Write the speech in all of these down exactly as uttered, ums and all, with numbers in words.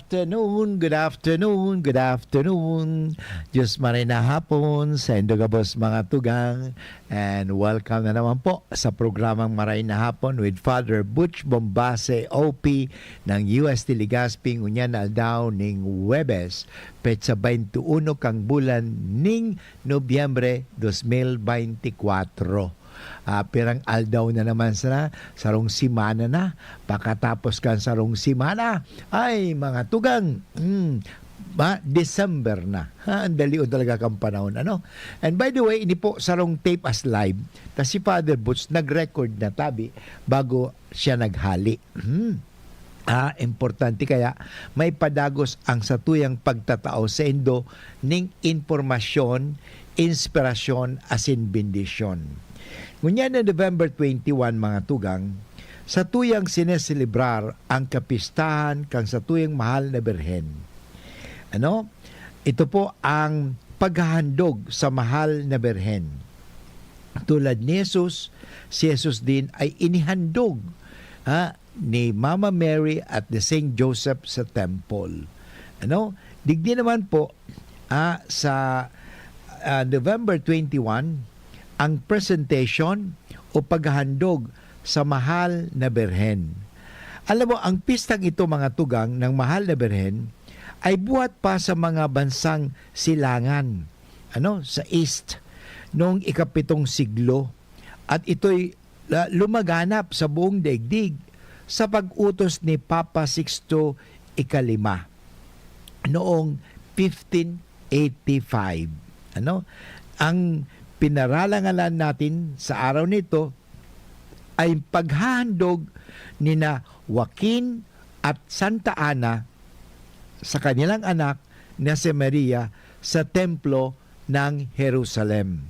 Afternoon, good afternoon, good afternoon. Diyos maray na hapon sa indo gabos, mga tugang. And welcome na naman po sa programang Maray na Hapon with Father Butch Bombase, O P ng U S T Legazpi, ngunyan na aldaw ning Huwebes, petsa twenty-one kang bulan ning Nobyembre dos mil beintikwatro. Ah, pirang aldaw na naman sana, sarong semana na. Pakatapos kan sarong semana, ay, mga tugang, hmm, ba, December na. Ha, ang dalion talaga kan panahon, ano? And by the way, ini po sarong tape as live. Ta si Father Butch nag-record na tabi bago siya naghali. Hmm. Ah, importante kaya may padagos ang satuyang pagtatao saindo ning impormasyon, inspirasyon, asin bendisyon. Ngunyan na November twenty-one, mga tugang, satuyang sineselebrar ang kapistahan kan satuyang mahal na Birhen. Ano? Ito po ang paghahandog sa mahal na Birhen. Tulad ni Jesus, si Jesus din ay inihandog, ha, ni Mama Mary at ni Saint Joseph sa temple. Ano? Digdi naman po, ah, sa, ah, November twenty-one, ang presentation o paghahandog sa mahal na Birhen. Alam mo, ang pistang ito, mga tugang, ng mahal na Birhen ay buhat pa sa mga bansang silangan, ano, sa East, noong ikapitong siglo. At ito'y la-, lumaganap sa buong daigdig sa pag-utos ni Papa Sixto Ikalima noong fifteen eighty-five. Ano? Ang pinaralangalan natin sa araw nito ay paghahandog nina Joaquin at Santa Ana sa kanilang anak na si Maria sa templo ng Jerusalem.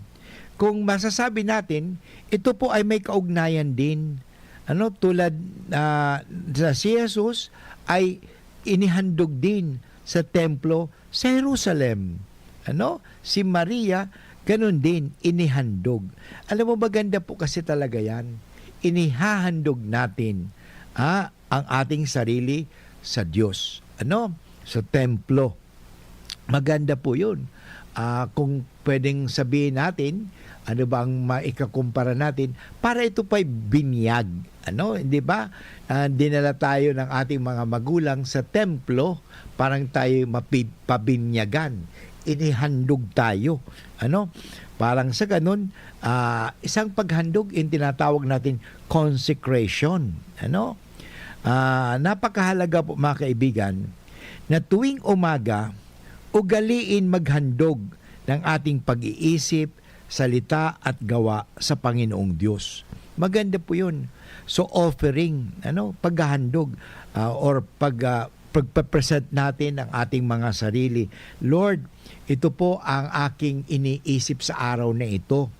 Kung masasabi natin, ito po ay may kaugnayan din. Ano, tulad, ah, sa si Jesus ay inihandog din sa templo sa Jerusalem. Ano? Si Maria, ganun din, inihandog. Alam mo, maganda po kasi talaga yan. Inihahandog natin, ah, ang ating sarili sa Diyos. Ano? Sa templo. Maganda po yun. Ah, kung pwedeng sabihin natin, ano ba ang maikakumpara natin? Para ito pa'y binyag. Ano? Hindi ba? Ah, dinala tayo ng ating mga magulang sa templo, parang tayo mapi-, pabinyagan. Inihandog tayo. Ano? Parang sa ganun, ah, isang paghandog yung tinatawag natin consecration. Ano? Ah, napakahalaga po, mga kaibigan, na tuwing umaga, ugaliin maghandog ng ating pag-iisip, salita at gawa sa Panginoong Diyos. Maganda po yun. So, offering, ano, paghahandog, ah, or pag, ah, pagpapresent natin ang ating mga sarili. "Lord, ito po ang aking iniisip sa araw na ito.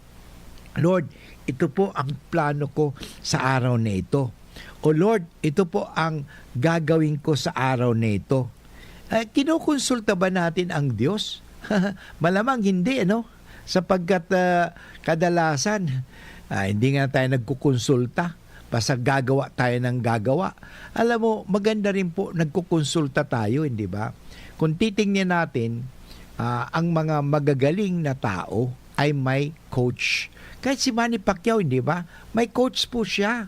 Lord, ito po ang plano ko sa araw na ito. O Lord, ito po ang gagawin ko sa araw na ito." Eh, kinukonsulta ba natin ang Diyos? Malamang hindi, ano? Sapagkat, ah, kadalasan, ah, hindi nga tayo nagkukonsulta. Basta gagawa tayo ng gagawa. Alam mo, maganda rin po, nagkukonsulta tayo, hindi ba? Kung titingnan natin, ah, ang mga magagaling na tao ay may coach. Kahit si Manny Pacquiao, hindi ba? May coach po siya.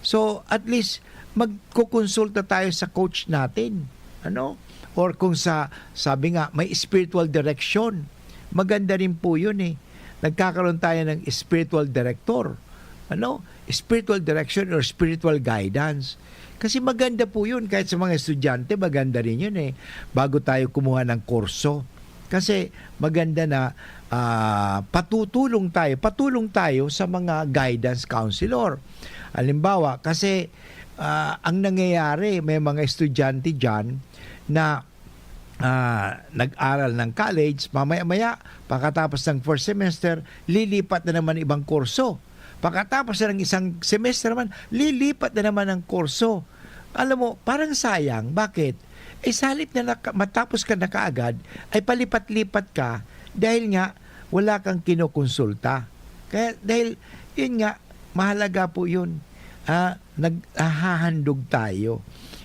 So, at least, magkukonsulta tayo sa coach natin. Ano? Or kung sa, sabi nga, may spiritual direction. Maganda rin po yun eh. Nagkakaroon tayo ng spiritual director. Ano? Spiritual direction or spiritual guidance. Kasi maganda po yun. Kahit sa mga estudyante, maganda rin yun eh. Bago tayo kumuha ng kurso. Kasi maganda na, ah, patutulong tayo, patulong tayo sa mga guidance counselor. Halimbawa, kasi, ah, ang nangyayari, may mga estudyante diyan na, ah, nag-aral ng college, mamaya-maya, pagkatapos ng first semester, lilipat na naman ibang kurso. Pagkatapos na ng isang semester naman, lilipat na naman ang kurso. Alam mo, parang sayang. Bakit? Eh, sa halip na naka-, matapos ka na kaagad, ay palipat-lipat ka dahil nga wala kang kinokonsulta. Kaya dahil, yun nga, mahalaga po yun. Ah, naghahandog tayo.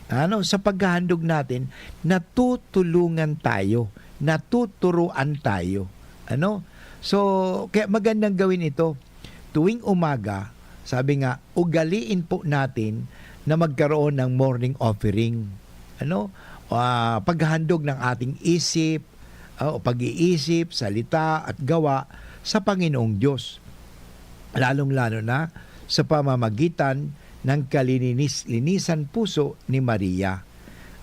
Ano, sa paghahandog natin, natutulungan tayo, natuturuan tayo. Ano? So, kaya magandang gawin ito. Tuwing umaga, sabi nga, ugaliin po natin na magkaroon ng morning offering. Ano? Ah, paghahandog ng ating isip, ah, o pag-iisip, salita, at gawa sa Panginoong Diyos. Lalong-lalo na sa pamamagitan ng kalininis-linisan puso ni Maria.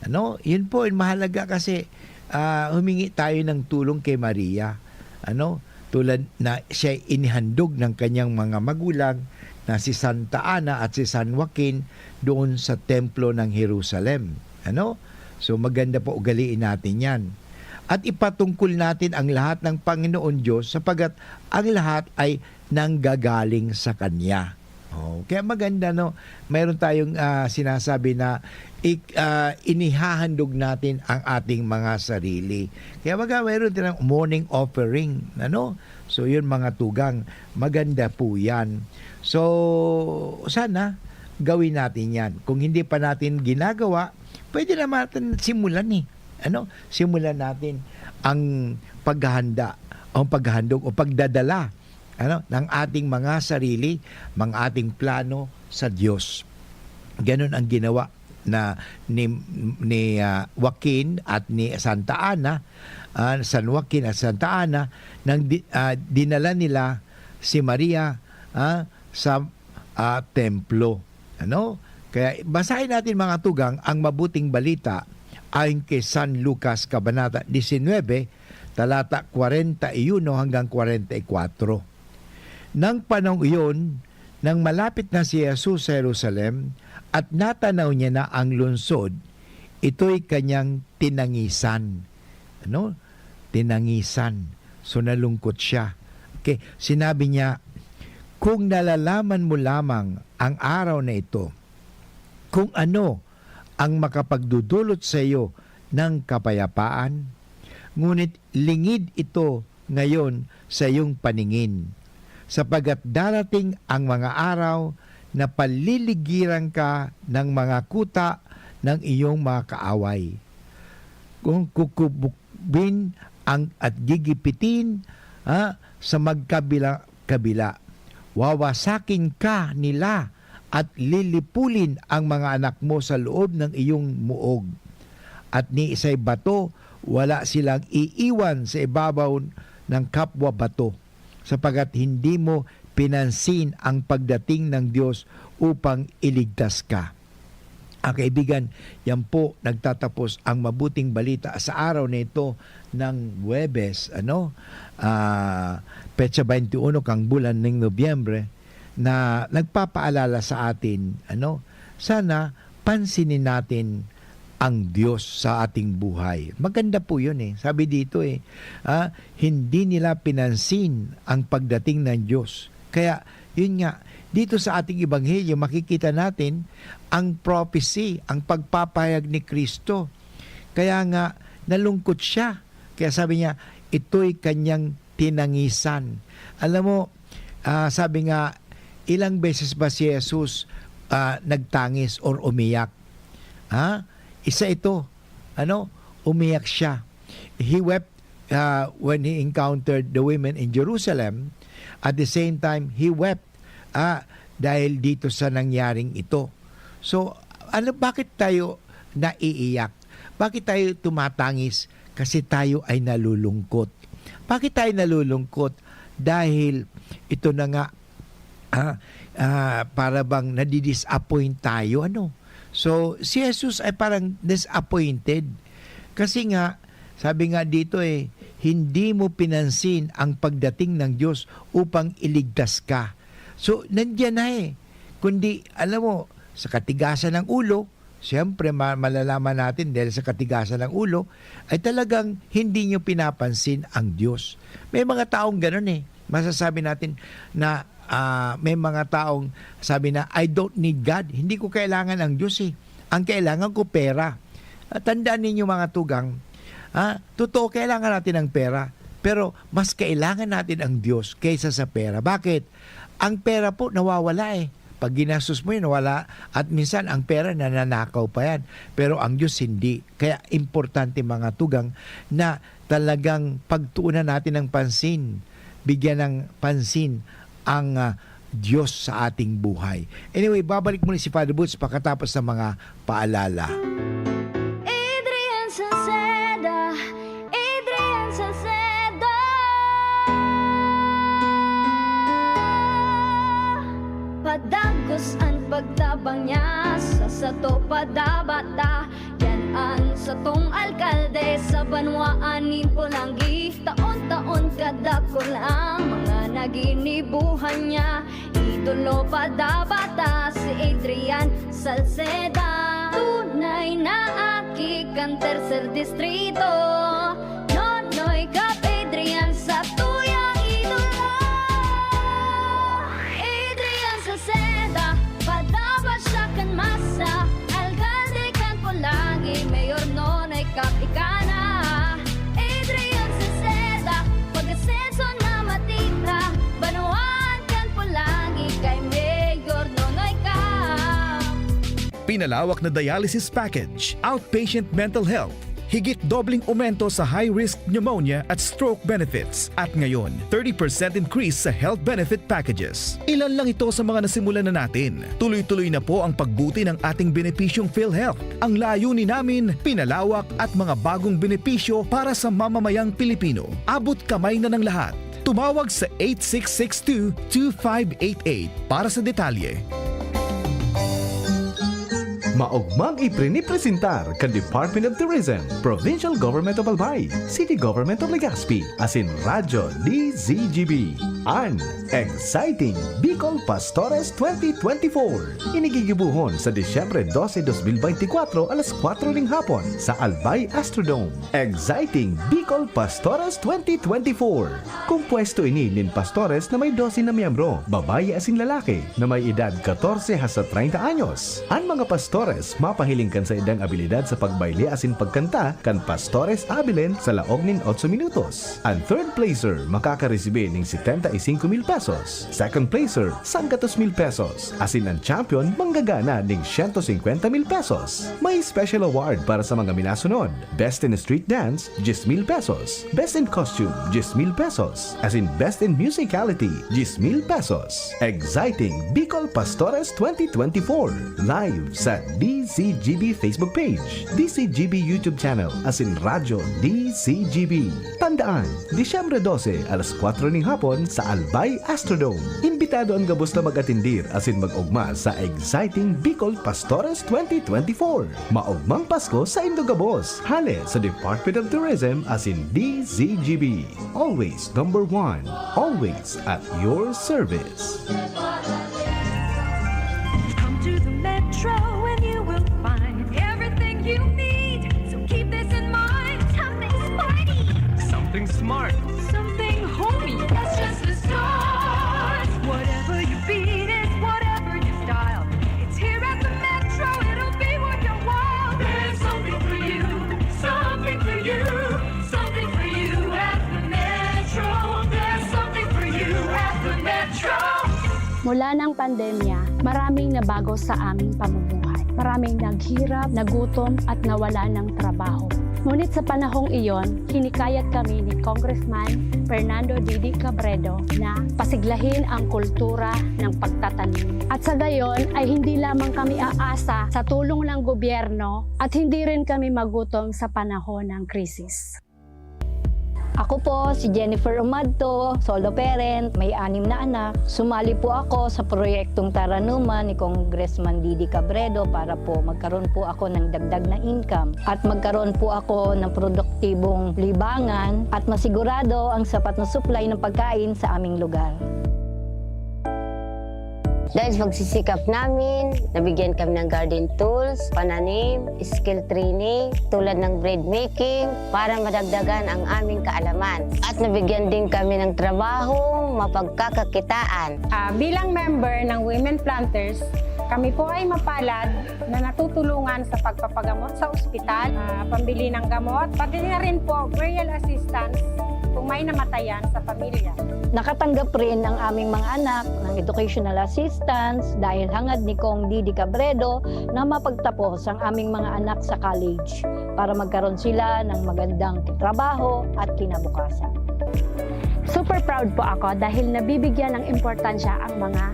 Ano? Yun po, yun mahalaga kasi, ah, humingi tayo ng tulong kay Maria. Ano? Tulad na siya inihandog ng kanyang mga magulang na si Santa Ana at si San Joaquin doon sa templo ng Jerusalem. Ano? So, maganda po ugaliin natin yan. At ipatungkol natin ang lahat ng Panginoon Diyos, sapagkat ang lahat ay nanggagaling sa Kanya. Oh, kaya maganda, no? Mayroon tayong, ah, sinasabi na ik-, ah, inihahandog natin ang ating mga sarili. Kaya baga mayroon tayong morning offering, ano? So, yun, mga tugang, maganda po yan. So, sana gawin natin yan. Kung hindi pa natin ginagawa, pwede naman natin simulan, eh. Ano? Simulan natin ang paghahanda, ang paghahandog o pagdadala, ano, ng ating mga sarili, mga ating plano sa Diyos. Ganun ang ginawa na ni, ni, ah, Joaquin at ni Santa Ana, ah, San Joaquin at Santa Ana, nang di-, ah, dinala nila si Maria, ah, sa, ah, templo. Ano? Kaya basahin natin, mga tugang, ang mabuting balita ayon kay San Lucas, Kabanata disinwebe, talata kwarenta y uno hanggang kwarenta y kwatro. Nang panahong iyon, nang malapit na si Jesus sa Jerusalem at natanaw niya na ang lungsod, ito'y kanyang tinangisan. Ano? Tinangisan. So, nalungkot siya. Okay, sinabi niya, "Kung nalalaman mo lamang ang araw na ito, kung ano ang makapagdudulot sa iyo ng kapayapaan, ngunit lingid ito ngayon sa iyong paningin, sapagkat darating ang mga araw na paliligiran ka ng mga kuta ng iyong mga kaaway. Kung kukubukbin ang, at gigipitin, ha, sa magkabila-kabila, wawasakin ka nila at lilipulin ang mga anak mo sa loob ng iyong muog. At ni isay bato, wala silang iiwan sa ibabaw ng kapwa bato, sapagkat hindi mo pinansin ang pagdating ng Diyos upang iligtas ka." Ah, kaibigan, yan po nagtatapos ang mabuting balita sa araw na ito ng Huwebes, ano? Ah, petsa twenty-one kang bulan ng Nobyembre, na nagpapaalala sa atin, ano? Sana pansinin natin ang Diyos sa ating buhay. Maganda po yun, eh. Sabi dito, eh, ah, hindi nila pinansin ang pagdating ng Diyos. Kaya, yun nga, dito sa ating ebanghelyo, makikita natin ang prophecy, ang pagpapahayag ni Kristo. Kaya nga, nalungkot siya. Kaya sabi niya, ito'y kanyang tinangisan. Alam mo, ah, sabi nga, ilang beses ba si Jesus, ah, nagtangis or umiyak? Ha? Isa ito. Ano? Umiyak siya. He wept, ah, when he encountered the women in Jerusalem. At the same time, he wept, ah, dahil dito sa nangyaring ito. So, ano, bakit tayo naiiyak? Bakit tayo tumatangis? Kasi tayo ay nalulungkot. Bakit tayo nalulungkot? Dahil ito na nga, ah, ah, para bang nadi-disappoint tayo, ano? So, si Jesus ay parang disappointed. Kasi nga, sabi nga dito, eh, "Hindi mo pinansin ang pagdating ng Diyos upang iligtas ka." So, nandiyan na, eh. Kundi, alam mo, sa katigasan ng ulo, siyempre, ma-, malalaman natin dahil sa katigasan ng ulo, ay talagang hindi niyo pinapansin ang Diyos. May mga taong ganun, eh. Masasabi natin na, ah, may mga taong sabi na, "I don't need God. Hindi ko kailangan ang Diyos, eh. Ang kailangan ko, pera." Ah, tandaan ninyo, mga tugang, ah, totoo, kailangan natin ng pera. Pero mas kailangan natin ang Diyos kaysa sa pera. Bakit? Ang pera po, nawawala, eh. Pag ginastos mo yun, wala. At minsan, ang pera nananakaw pa yan. Pero ang Diyos hindi. Kaya importante, mga tugang, na talagang pagtuunan natin ng pansin, bigyan ng pansin ang, ah, Diyos sa ating buhay. Anyway, babalik muli si Father Boots pagkatapos ng mga paalala. Adrian Salceda, Adrian Salceda. Padagos an pagtabang niya sa sato padabata. Yan an satong alkalde sa banwaan nin Polangi. Taon-taon kadakul ang mga naginibuhan niya. Idolo padabata si Adrian Salceda. Tunay na aki kan Tercer Distrito. Nonoy Cap Adrian sa tuyang idolo. Adrian Salceda, padaba siya kan masa. Alkalde kan Polangi, Mayor Nonoy Cap ika na. Adrian Salceda, pag-asenso na matira. Banwaan kan Polangi kay Mayor Nonoy Cap. Pinalawak na dialysis package, outpatient mental health, higit dobleng aumento sa high-risk pneumonia at stroke benefits, at ngayon, thirty percent increase sa health benefit packages. Ilan lang ito sa mga nasimulan na natin. Tuloy-tuloy na po ang pagbuti ng ating benepisyong PhilHealth. Ang layunin namin, pinalawak at mga bagong benepisyo para sa mamamayang Pilipino. Abot kamay na ng lahat. Tumawag sa eight six six two, two five eight eight para sa detalye. Maogmang iprinipresentar kan Department of Tourism, Provincial Government of Albay, City Government of Legazpi, asin Radyo D Z G B, an Exciting Bicol Pastores twenty twenty-four. Ini gigibohon sa Disyembre dose, dos mil beintikwatro, alas kwatro ning hapon, sa Albay Astrodome. Exciting Bicol Pastores twenty twenty-four. Kompuesto ini nin pastores na may dose na miyembro, babayi asin lalaki, na may edad katorse hasta treinta anyos. An mga pastores mapahiling kan saindang abilidad sa pagbayle asin pagkanta kan Pastores Abilene sa laog nin otso minutos. An third placer makakaresibi nin setenta y cinco mil pesos, second placer, sanggatos mil pesos, asin an champion manggagana nin siyento singkwenta mil pesos. May special award para sa mga minasunod: Best in Street Dance, diyes mil pesos. Best in Costume, diyes mil pesos. Asin Best in Musicality, diyes mil pesos. Exciting Bicol Pastores twenty twenty-four. Live sa D Z G B Facebook page, D Z G B YouTube channel, asin Radyo D Z G B. Tandaan, Disyembre dose, alas kwatro ning hapon sa Albay Astrodome. Imbitado an gabos na mag-atendir asin mag-ogma sa Exciting Bicol Pastores twenty twenty-four. Maogmang Pasko sa indo gabos. Hale sa Department of Tourism asin D Z G B. Always number one. Always at your service. Come to the Metro and you will find everything you need. So keep this in mind. Something sporty. Something smart. Something homey. That's just the start. Whatever your beat is, whatever your style, it's here at the Metro. It'll be worth your while. There's something for you. Something for you. Something for you at the Metro. There's something for you at the Metro. Mula ng pandemya, maraming nabago sa aming pamumuhay. Maraming naghirap, nagutom, at nawala ng trabaho. Ngunit sa panahong iyon, hinikayat kami ni Congressman Fernando Didi Cabredo na pasiglahin ang kultura ng pagtatanim. At sa gayon ay hindi lamang kami aasa sa tulong ng gobyerno at hindi rin kami magutom sa panahon ng krisis. Ako po si Jennifer Umadto, solo parent, may anim na anak. Sumali po ako sa proyektong Taranuman ni Congressman Didi Cabredo para po magkaroon po ako ng dagdag na income at magkaroon po ako ng produktibong libangan at masigurado ang sapat na supply ng pagkain sa aming lugar. Dahil sa pagsisikap namin, nabigyan kami ng garden tools, pananim, skill training, tulad ng bread making, para madagdagan ang aming kaalaman. At nabigyan din kami ng trabahong mapagkakakitaan. Ah, bilang member ng Women Planters, kami po ay mapalad na natutulungan sa pagpapagamot sa ospital, ah, pambili ng gamot, pati na rin po burial assistance. Kung may namatayan sa pamilya. Nakatanggap rin ang aming mga anak ng educational assistance dahil hangad ni Cong Didi Cabredo na mapagtapos ang aming mga anak sa college para magkaroon sila ng magandang trabaho at kinabukasan. Super proud po ako dahil nabibigyan ng importansya ang mga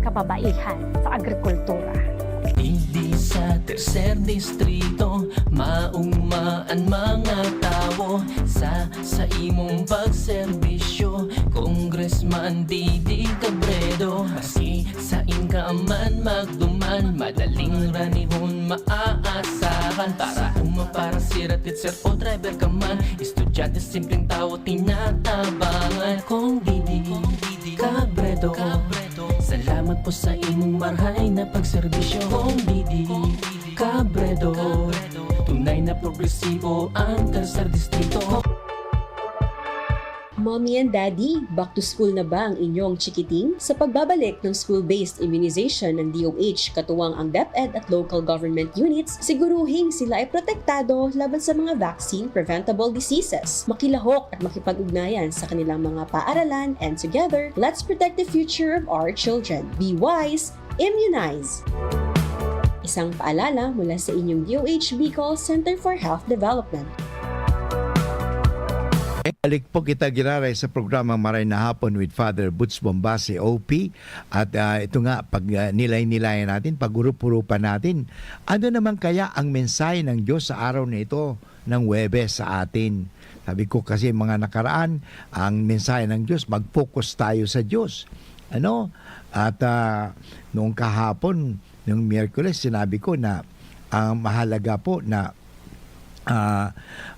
kababaihan sa agrikultura. Digdi sa tercer distrito, maugma an mga tawo sa sa imong pagserbisyo, Congressman Didi Cabredo. Maski sain ka man magduman, madaling ranihon maaasahan. Para uma, para sira, teacher o driver ka man, estudyante, simpleng tawo, tinatabangan. Cong Didi Cabredo, salamat po sa imong marhay na pagserbisyo. Cong Didi Cabredo, tunay na progresibo ang tercer distrito. Mommy and Daddy, back to school na ba ang inyong chikiting? Sa pagbabalik ng school-based immunization ng D O H, katuwang ang DepEd at local government units, siguruhing sila ay protektado laban sa mga vaccine-preventable diseases. Makilahok at makipag-ugnayan sa kanilang mga paaralan, and together, let's protect the future of our children. Be wise, immunize! Isang paalala mula sa inyong D O H Bicol Center for Health Development. Balik po kita giraray sa programa Maray na Hapon with Father Butch Bombase, O P. At ah, ito nga, pag ah, nilay-nilayan natin, pag-urup-urupan natin, ano naman kaya ang mensahe ng Diyos sa araw na ito ng Huwebes sa atin? Sabi ko kasi mga nakaraan, ang mensahe ng Diyos, mag-focus tayo sa Diyos. Ano? At ah, noong kahapon, noong Miyerkules, sinabi ko na ang mahalaga po na ah,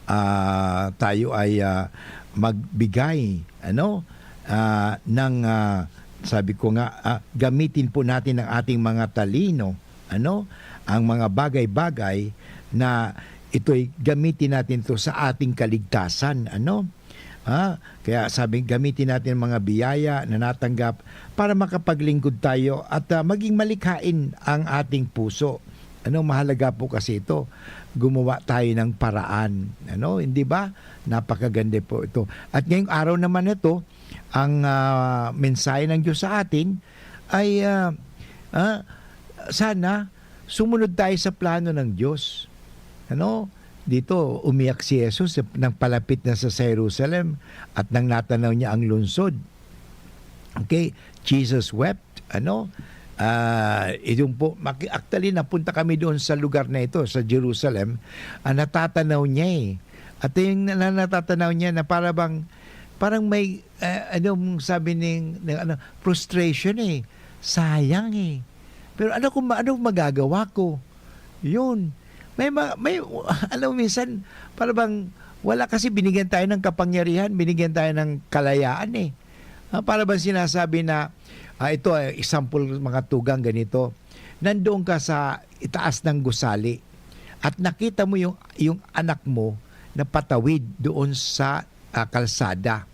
ah, tayo ay ah, magbigay, ano, ah, ng ah, sabi ko nga, ah, gamitin po natin ang ating mga talino, ano, ang mga bagay-bagay na ito'y gamitin natin to sa ating kaligtasan, ano. Ha? Kaya sabi, gamitin natin ang mga biyaya na natanggap para makapaglingkod tayo at ah, maging malikhain ang ating puso. Ano, mahalaga po kasi ito, gumawa tayo ng paraan. Ano, hindi ba? Napakaganda po ito. At ngayong araw naman na ito, ang ah, mensahe ng Diyos sa atin ay ah, ah, sana sumunod tayo sa plano ng Diyos. Ano? Dito, umiyak si Jesus nang palapit na sa Jerusalem at nang natanaw niya ang lungsod. Okay, Jesus wept, ano? Ah, yung po, maki-, actually, napunta kami doon sa lugar na ito, sa Jerusalem. Ah, natatanaw niya eh. At yung na, na- natatanaw niya na para bang, parang may, ah, anong sabi ng, ng ano, frustration eh. Sayang eh. Pero ano kung ma- ano magagawa ko? Yun. May ma- may alam mo, minsan para bang wala kasi, binigyan tayo ng kapangyarihan, binigyan tayo ng kalayaan eh. Ah, para bang sinasabi na ah, ito ay example, mga tugang, ganito. Nandoon ka sa itaas ng gusali at nakita mo yung yung anak mo na patawid doon sa ah, kalsada.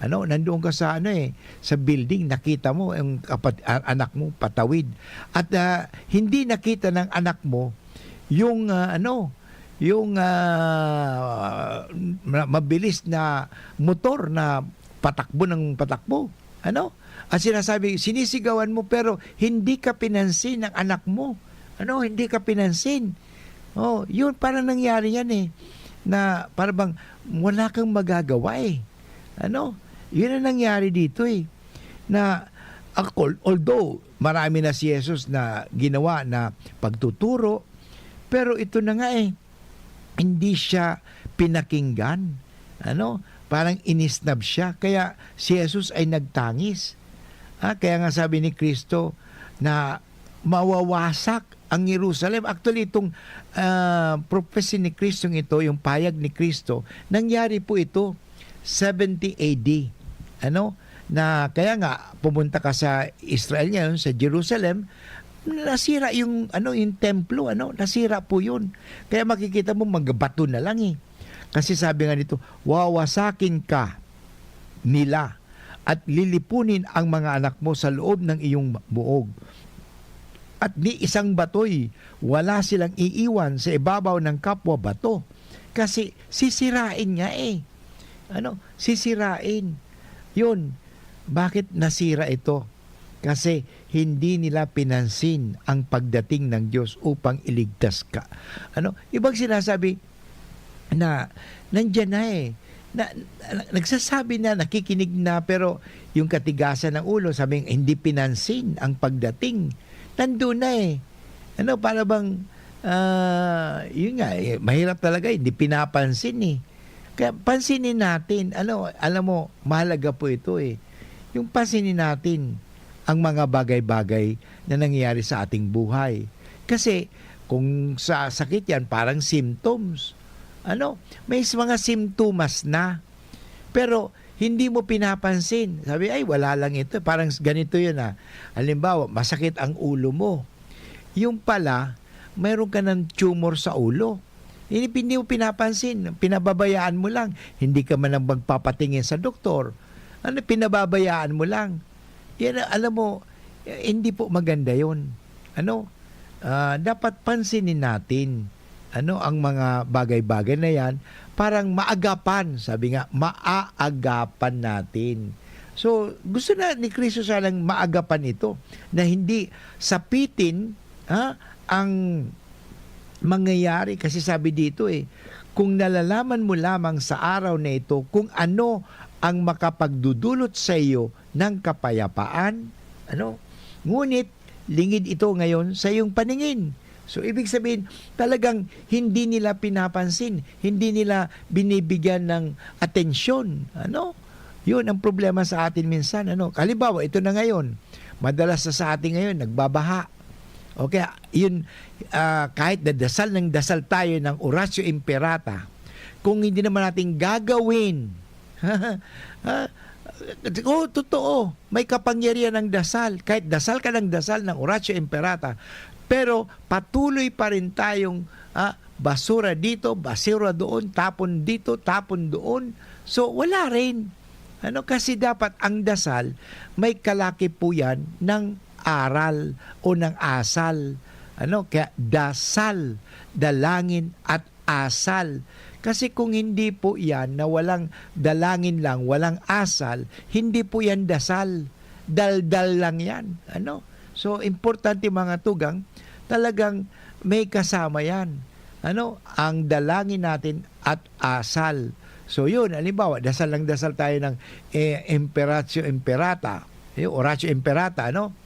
Ano, nandoon ka sa ano eh, sa building, nakita mo ang kapat- a- anak mo patawid. At ah, hindi nakita ng anak mo yung ah, ano, yung ah, ma- mabilis na motor na patakbo ng patakbo. Ano? At sinasabi, sinisigawan mo pero hindi ka pinansin ng anak mo. Ano? Hindi ka pinansin. Oh, yun, parang nangyari yan eh. Na parang bang wala kang magagawa eh. Ano? Yun ang nangyari dito eh. Na, ako, although marami na si Jesus na ginawa na pagtuturo, pero ito na nga eh, hindi siya pinakinggan. Ano? Parang inisnab siya. Kaya si Jesus ay nagtangis. Ah, kaya nga sabi ni Kristo na mawawasak ang Jerusalem. Actually, itong ah, prophecy ni Kristong ito, yung payag ni Kristo, nangyari po ito seventy A D. Ano? Na kaya nga pumunta ka sa Israel ngayon, sa Jerusalem, nasira yung ano, yung templo, ano? Nasira po 'yun. Kaya makikita mo, mga bato na lang eh. Kasi sabi nga nito, "Wawasakin ka nila at lilipunin ang mga anak mo sa loob ng iyong buog. At ni isang batoy wala silang iiwan sa ibabaw ng kapwa bato." Kasi sisirain nga eh. ano, sisirain. Yun. Bakit nasira ito? Kasi hindi nila pinansin ang pagdating ng Diyos upang iligtas ka. Ano? Ibang sinasabi na nandiyan na eh. Na, na- nagsasabi na, nakikinig na, pero yung katigasan ng ulo, sabi, hindi pinansin ang pagdating. Nandun na eh. Ano, para bang, ah, yun nga, eh, mahirap talaga, hindi pinapansin eh. Kaya pansinin natin, ano, alam mo, mahalaga po ito eh. Yung pansinin natin ang mga bagay-bagay na nangyayari sa ating buhay. Kasi kung sa sakit yan, parang symptoms. Ano, may s- mga simptomas na. Pero hindi mo pinapansin. Sabi, "Ay, wala lang ito. Parang s- ganito yun ah." Halimbawa, masakit ang ulo mo. Yung pala, mayroon ka ng tumor sa ulo. Hindi, hindi mo pinapansin. Pinababayaan mo lang. Hindi ka man ang magpapatingin sa doktor. Ano, pinababayaan mo lang. Yan, alam mo, eh, hindi po maganda yon. Ano? Ah, dapat pansinin natin, ano, ang mga bagay-bagay na yan. Parang maagapan, sabi nga, maaagapan natin. So, gusto na ni Kristo sanang maagapan ito, na hindi sapitin, ha, ang mangyayari. Kasi sabi dito eh, "Kung nalalaman mo lamang sa araw na ito kung ano ang makapagdudulot sa iyo ng kapayapaan, ano? Ngunit lingid ito ngayon sa iyong paningin." So, ibig sabihin, talagang hindi nila pinapansin, hindi nila binibigyan ng atensyon, ano? Yun ang problema sa atin minsan, ano? Halimbawa, ito na ngayon, madalas na sa atin ngayon, nagbabaha. O kaya, yun, ah, kahit dadasal ng dasal tayo ng Oratio Imperata, kung hindi naman natin gagawin, ha? Oh, totoo, may kapangyarihan ng dasal. Kahit dasal ka ng dasal ng Oratio Imperata, pero patuloy pa rin tayong, ah, basura dito, basura doon, tapon dito, tapon doon. So, wala rin. Ano, kasi dapat ang dasal, may kalaki po yan ng aral o ng asal. Ano, kaya dasal, dalangin at asal. Kasi kung hindi po yan na walang dalangin lang, walang asal, hindi po yan dasal. Daldal lang yan. Ano? So, importante, mga tugang, talagang may kasama yan. Ano? Ang dalangin natin at asal. So, yun. Halimbawa, dasal lang dasal tayo ng, eh, Imperatio Imperata. Yung Oratio Imperata, ano?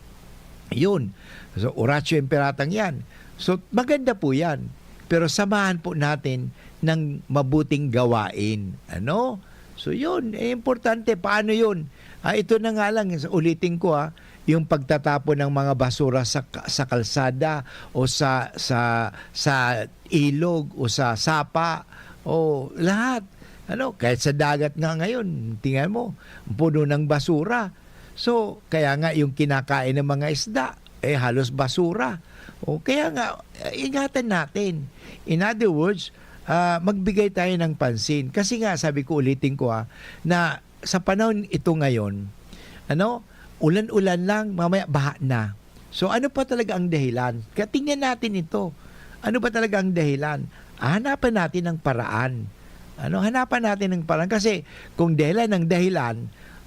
Yun. So, Oratio Imperatang yan. So, maganda po yan. Pero samahan po natin ng mabuting gawain. Ano? So, yun. Eh, importante. Paano yun? Ah, ito na nga lang, ulitin ko, ah, yung pagtatapon ng mga basura sa ka-, sa kalsada o sa, sa, sa ilog o sa sapa o lahat. Ano, kahit sa dagat nga ngayon, tingnan mo, puno ng basura. So, kaya nga yung kinakain ng mga isda, eh, halos basura. O kaya nga, eh, ingatan natin. In other words, ah, magbigay tayo ng pansin. Kasi nga, sabi ko, ulitin ko, ah, na sa panahon ito ngayon, ano, ulan-ulan lang, mamaya baha na. So, ano pa talaga ang dahilan? Kaya tingnan natin ito. Ano ba talaga ang dahilan? Hanapan natin ng paraan. Ano, hanapan natin ng paraan. Kasi kung dahilan ng dahilan,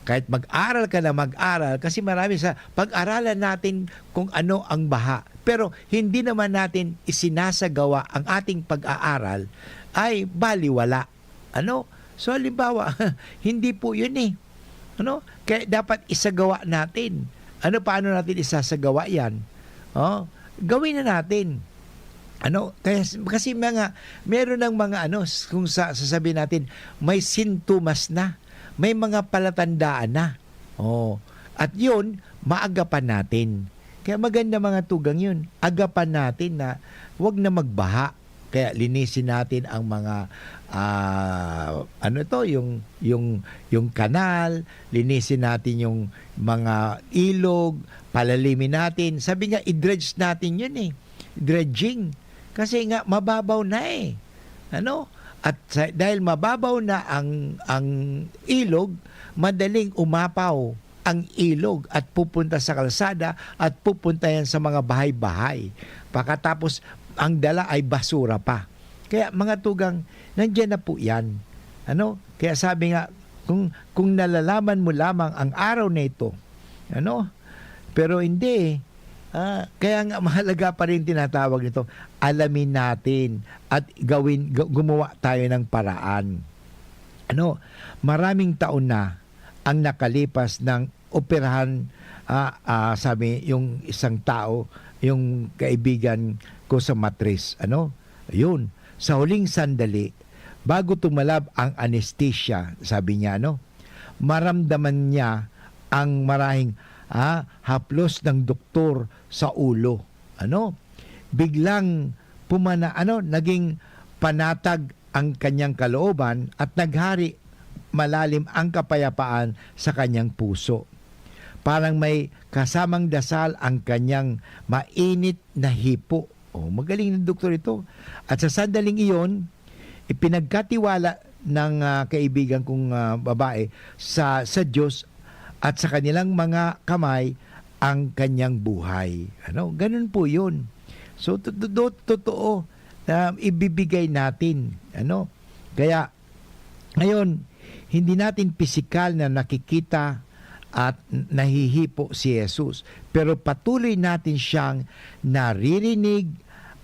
kahit mag-aral ka na mag-aral, kasi marami sa, pag-aralan natin kung ano ang baha. Pero hindi naman natin isinasagawa ang ating pag-aaral, ay baliwala. Ano? So, halimbawa, hindi po yun eh. Ano? Kaya dapat isagawa natin. Ano, paano natin isasagawa yan? Oh, gawin na natin. Ano? Kaya, kasi mga, meron ng mga ano, kung sa, sasabihin natin, may sintomas na, may mga palatandaan na. Oh, at yun, maagapan natin. Kaya maganda, mga tugang, yun. Agapan natin na wag na magbaha. Kaya linisin natin ang mga, ah, ano to, yung, yung, yung kanal, linisin natin yung mga ilog, palalimin natin. Sabi nga, i-dredge natin yun eh. Dredging. Kasi nga, mababaw na eh. Ano? At sa, dahil mababaw na ang, ang ilog, madaling umapaw ang ilog at pupunta sa kalsada at pupunta yan sa mga bahay-bahay. Pagkatapos, ang dala ay basura pa. Kaya, mga tugang, nandiyan na po yan. Ano? Kaya sabi nga, kung, kung nalalaman mo lamang ang araw na ito, ano? Pero hindi, eh. Ah, kaya nga mahalaga pa rin tinatawag nito, alamin natin at gawin, gu-, gumawa tayo ng paraan. Ano? Maraming taon na ang nakalipas ng operahan, ah, ah, sabi yung isang tao, yung kaibigan ko sa matris, ano? Yun, sa huling sandali, bago tumalab ang anesthesia, sabi niya, ano? Maramdaman niya ang marahing, ah, haplos ng doktor sa ulo, ano? Biglang pumana-, ano, naging panatag ang kanyang kalooban at naghari malalim ang kapayapaan sa kanyang puso. Parang may kasamang dasal ang kanyang mainit na hipo. Oh, magaling na doktor ito. At sa sandaling iyon, ipinagkatiwala ng, ah, kaibigan kong, ah, babae sa, sa Diyos at sa kanilang mga kamay ang kanyang buhay. Ano? Ganun po yun. So, to-, to-, to-, totoo na ibibigay natin. Ano? Kaya, ngayon, hindi natin pisikal na nakikita at nahihipo si Jesus, pero patuloy natin siyang naririnig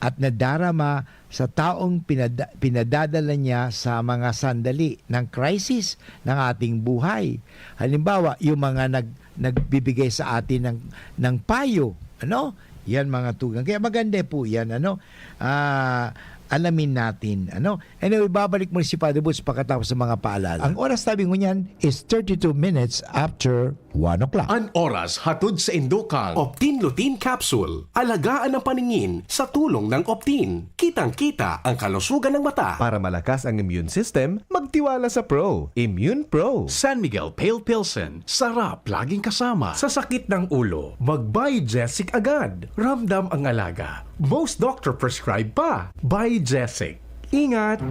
at nadarama sa taong pinada-, pinadadala niya sa mga sandali ng crisis ng ating buhay. Halimbawa, yung mga nag-, nagbibigay sa atin ng, ng payo, ano? Yan, mga tugang. Kaya maganda po yan, ano? Ah, alamin natin, ano? Anyway, babalik muli si Father Boots pagkatapos ng mga paalala. Ang oras, sabi ngunyan, is thirty-two minutes after one o'clock. An oras hatod saindo kan Optin Lutein Capsule. Alagaan ang paningin sa tulong ng Optin. Kitang-kita ang kalusugan ng mata. Para malakas ang immune system, magtiwala sa Pro. Immune Pro. San Miguel Pale Pilsen. Sarap laging kasama. Sa sakit ng ulo, mag-Biogesic agad. Ramdam ang alaga. Most doctor prescribe pa. Biogesic. Ingat!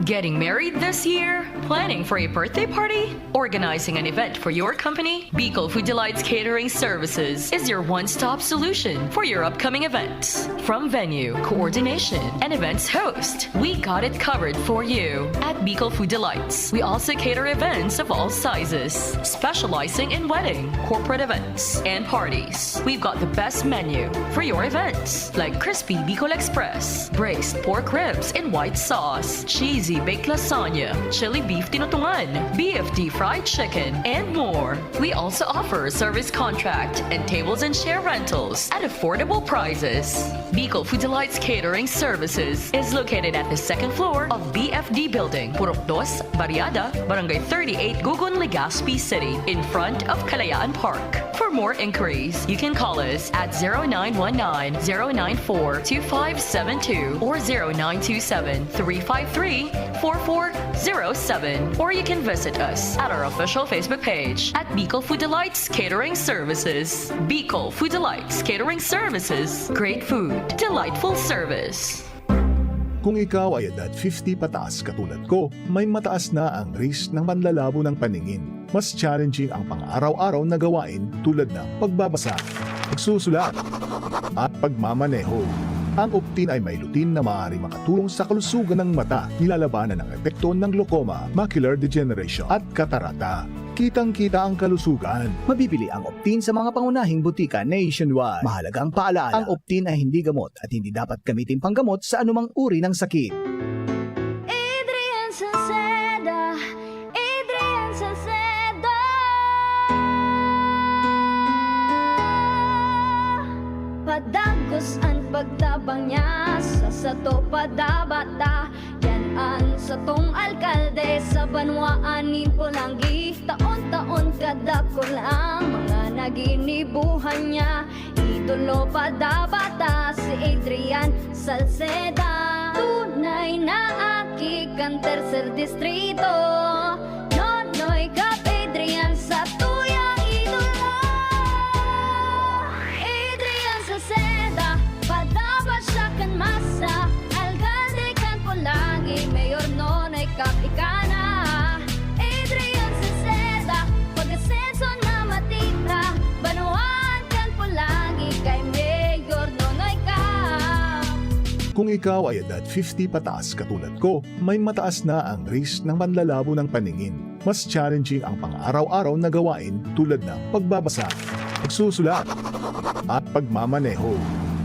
Getting married this year? Planning for a birthday party? Organizing an event for your company? Bicol Food Delights Catering Services is your one-stop solution for your upcoming events. From venue, coordination, and events host, we got it covered for you. At Bicol Food Delights, we also cater events of all sizes, specializing in wedding, corporate events, and parties. We've got the best menu for your events, like crispy Bicol Express, braised pork ribs in white sauce, cheesy baked lasagna, chili beef tinutungan, B F D fried chicken, and more. We also offer service contract and tables and chair rentals at affordable prices. Bicol Food Delights Catering Services is located at the second floor of B F D Building, Purok Dos, Barriada, Barangay thirty-eight, Gugun, Legazpi City, in front of Kalayaan Park. For more inquiries, you can call us at zero nine one nine, zero nine four, two five seven two or zero nine two seven, three five three, four four zero seven, or you can visit us at our official Facebook page at Bicol Food Delights Catering Services. Bicol Food Delights Catering Services. Great food, delightful service. Kung ikaw ay edad fifty pataas katulad ko, may mataas na ang risk ng panlalabo ng paningin. Mas challenging ang pang-araw-araw na gawain tulad ng pagbabasa, pagsusulat, at pagmamaneho. Ang Optin ay may lutein na maaaring makatulong sa kalusugan ng mata, nilalabanan ang epekto ng glaucoma, macular degeneration, at katarata. Kitang-kita ang kalusugan. Mabibili ang Optin sa mga pangunahing butika nationwide. Mahalagang paalala, ang Optin ay hindi gamot at hindi dapat gamitin panggamot sa anumang uri ng sakit. Adrian Salceda, Adrian Salceda. Padagos an pagtabang niya sa sato padabata. Yan an satong alkalde sa banwaan nin Polangi. Taon-taon kadakul ang mga naginibuhan niya. Idolo padabata si Adrian Salceda. Tunay na aki kan tercer distrito. Nonoy Cap Adrian sa tuyang idolo. Adrian Salceda, padaba siya kan masa. Alkalde kan Polangi, Mayor Nonoy Cap ika na. Adrian Salceda, pag-asenso na matira. Banwaan kan Polangi kay Mayor Nonoy Cap. Kung ikaw ay edad fifty pataas katulad ko, may mataas na ang risk ng panlalabo ng paningin. Mas challenging ang pang-araw-araw na gawain tulad ng pagbabasa, pagsusulat, at pagmamaneho.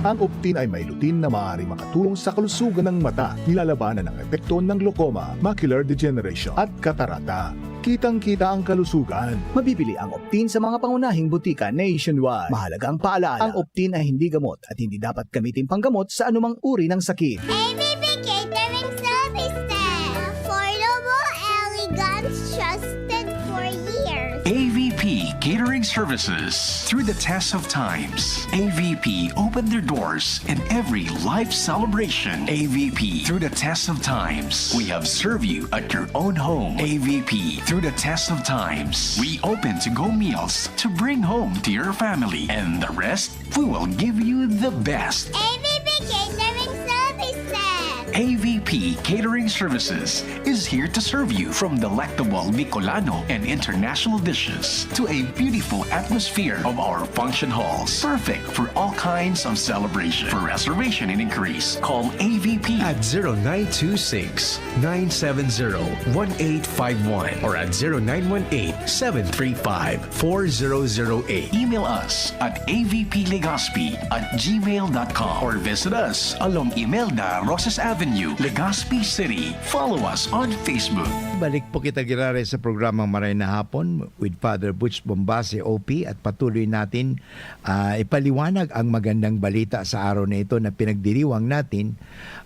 Ang Optin ay may lutein na maaaring makatulong sa kalusugan ng mata, nilalabanan ang epekto ng glaucoma, macular degeneration, at katarata. Kitang-kita ang kalusugan. Mabibili ang Optin sa mga pangunahing butika nationwide. Mahalagang paalala, ang Optin ay hindi gamot at hindi dapat gamitin panggamot sa anumang uri ng sakit. A V P Catering Services. Affordable, elegant, trusted for years. A V P Catering Services. Through the test of times, A V P opened their doors in every life celebration. A V P, through the test of times, we have served you at your own home. A V P, through the test of times, we open to-go meals to bring home to your family. And the rest, we will give you the best. A V P Catering Services. A V P Catering Services is here to serve you, from delectable Bicolano and international dishes to a beautiful atmosphere of our function halls, perfect for all kinds of celebration. For reservation and inquiries, call A V P at zero nine two six, nine seven zero, one eight five one or at zero nine one eight, seven three five, four zero zero eight. Email us at A V P Legazpi at gmail dot com or visit us along Imelda Rosas Avenue, Legazpi City. Follow us on Facebook. Balik po kita giraray sa programang Maray na Hapon with Father Butch Bombase, O P, at patuloy natin, ah, ipaliwanag ang magandang balita sa araw na ito na pinagdiriwang natin,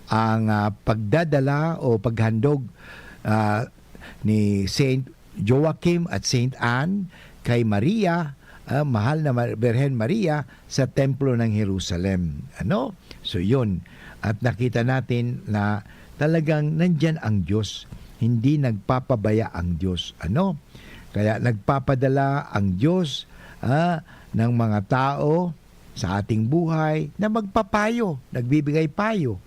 ang, ah, pagdadala o paghandog, ah, ni Saint Joachim at Saint Anne kay Maria, ah, mahal na Mar-, Birhen Maria, sa Templo ng Jerusalem. Ano? So, yun. At nakita natin na talagang nandyan ang Diyos. Hindi nagpapabaya ang Diyos. Ano? Kaya nagpapadala ang Diyos, ah, ng mga tao sa ating buhay na magpapayo, nagbibigay payo,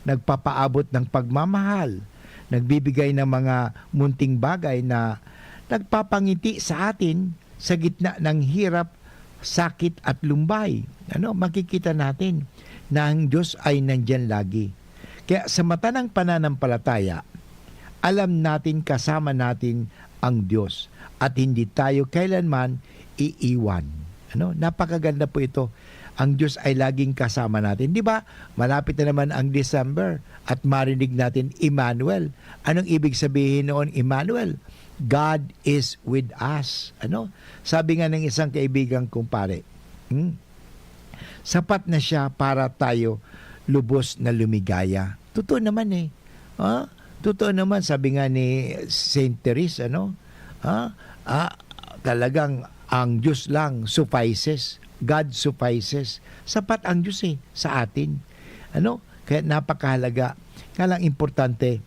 nagpapaabot ng pagmamahal, nagbibigay ng mga munting bagay na nagpapangiti sa atin sa gitna ng hirap, sakit at lumbay. Ano, makikita natin na ang Diyos ay nandyan lagi. Kaya sa mata ng pananampalataya, alam natin kasama natin ang Diyos at hindi tayo kailanman iiwan. Ano? Napakaganda po ito. Ang Diyos ay laging kasama natin. Di ba? Malapit na naman ang December at marinig natin, Emmanuel. Anong ibig sabihin noon, Emmanuel? God is with us. Ano? Sabi nga ng isang kaibigan kong pare, hmm? Sapat na siya para tayo lubos na lumigaya. Totoo naman eh. Ha? Totoo naman, sabi nga ni Saint Therese, ano? Ha? Ah, talagang ang Diyos lang suffices. God suffices. Sapat ang Diyos eh, sa atin. Ano? Kaya napakahalaga. Kaya lang importante,